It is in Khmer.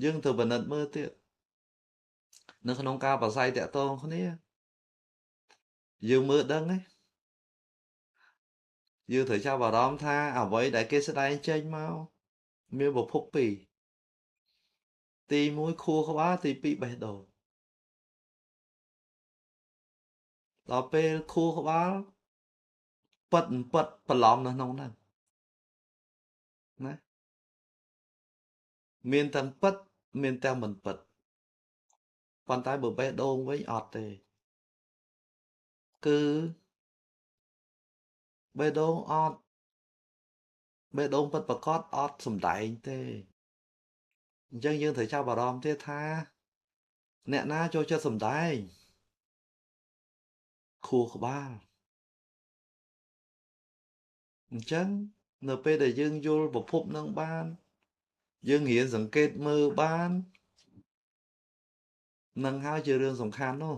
យើងត្រូវពិនិត្យមើលទៀតនៅក្នុងការប្រស័យតាក់ទងគ្នាយើងមើលដឹងទេយើងត្រូវចាប់អារម្មណ៍ថាអ្វីដែលគេស្ដែងចេញមកមានប្រភពពីរទី1ខួរក្បាលទី2បេះដូងដល់ពេលខួរក្បាលប៉ិតប៉ិតបន្លំនៅក្នុងហ្នឹងណាមានទាំងពិតមានទាំងមិនពិតប៉ុន្តែបើបេះដូងវិញអត់ទេគឺបេះដូងអត់បេះដូងពិតប្រកបអត់សំដែងទេអញ្ចឹងយើងត្រូវចាប់អារម្មណ៍ទៀតថាអ្នកណាចូលចិត្តសំដែងខួរក្បាលអញ្ចឹងនៅពេលដែលយើងយល់ប្រភពនឹងបានយើងរៀនសង្កេតមើលបាននឹងហើយជារឿងសំខាន់នោះ